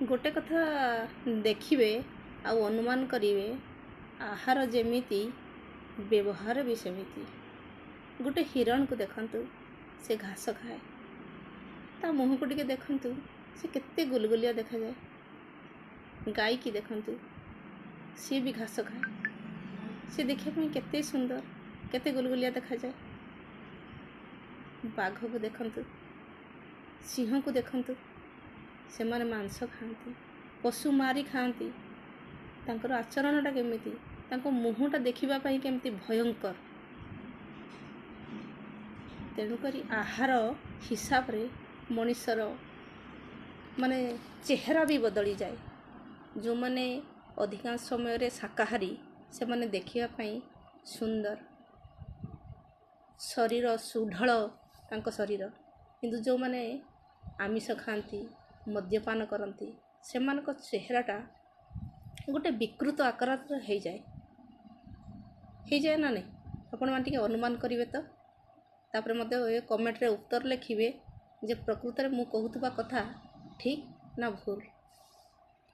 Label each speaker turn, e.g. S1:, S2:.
S1: ଗୋଟେ କଥା ଦେଖିବେ ଆଉ ଅନୁମାନ କରିବେ, ଆହାର ଯେମିତି ବ୍ୟବହାର ବି ସେମିତି। ଗୋଟେ ହିରଣକୁ ଦେଖନ୍ତୁ, ସେ ଘାସ ଖାଏ, ତା ମୁହଁକୁ ଟିକେ ଦେଖନ୍ତୁ, ସେ କେତେ ଗୁଲଗୁଲିଆ ଦେଖାଯାଏ। ଗାଈକି ଦେଖନ୍ତୁ, ସିଏ ବି ଘାସ ଖାଏ, ସେ ଦେଖିବା ପାଇଁ କେତେ ସୁନ୍ଦର, କେତେ ଗୁଲଗୁଲିଆ ଦେଖାଯାଏ। ବାଘକୁ ଦେଖନ୍ତୁ, ସିଂହକୁ ଦେଖନ୍ତୁ, ସେମାନେ ମାଂସ ଖାଆନ୍ତି, ପଶୁ ମାରି ଖାଆନ୍ତି। ତାଙ୍କର ଆଚରଣଟା କେମିତି, ତାଙ୍କ ମୁହଁଟା ଦେଖିବା ପାଇଁ କେମିତି ଭୟଙ୍କର। ତେଣୁକରି ଆହାର ହିସାବରେ ମଣିଷର ମାନେ ଚେହେରା ବି ବଦଳିଯାଏ। ଯେଉଁମାନେ ଅଧିକାଂଶ ସମୟରେ ଶାକାହାରୀ, ସେମାନେ ଦେଖିବା ପାଇଁ ସୁନ୍ଦର, ଶରୀର ସୁଢ଼ଳ ତାଙ୍କ ଶରୀର। କିନ୍ତୁ ଯେଉଁମାନେ ଆମିଷ ଖାଆନ୍ତି, ମଦ୍ୟପାନ କରନ୍ତି, ସେମାନଙ୍କ ଚେହେରାଟା ଗୋଟେ ବିକୃତ ଆକାରରେ ହେଇଯାଏ। ହେଇଯାଏ ନା ନାହିଁ? ଆପଣମାନେ ଟିକେ ଅନୁମାନ କରିବେ ତ, ତାପରେ ମୋତେ କମେଣ୍ଟରେ ଉତ୍ତର ଲେଖିବେ ଯେ ପ୍ରକୃତରେ ମୁଁ କହୁଥିବା କଥା ଠିକ୍ ନା ଭୁଲ।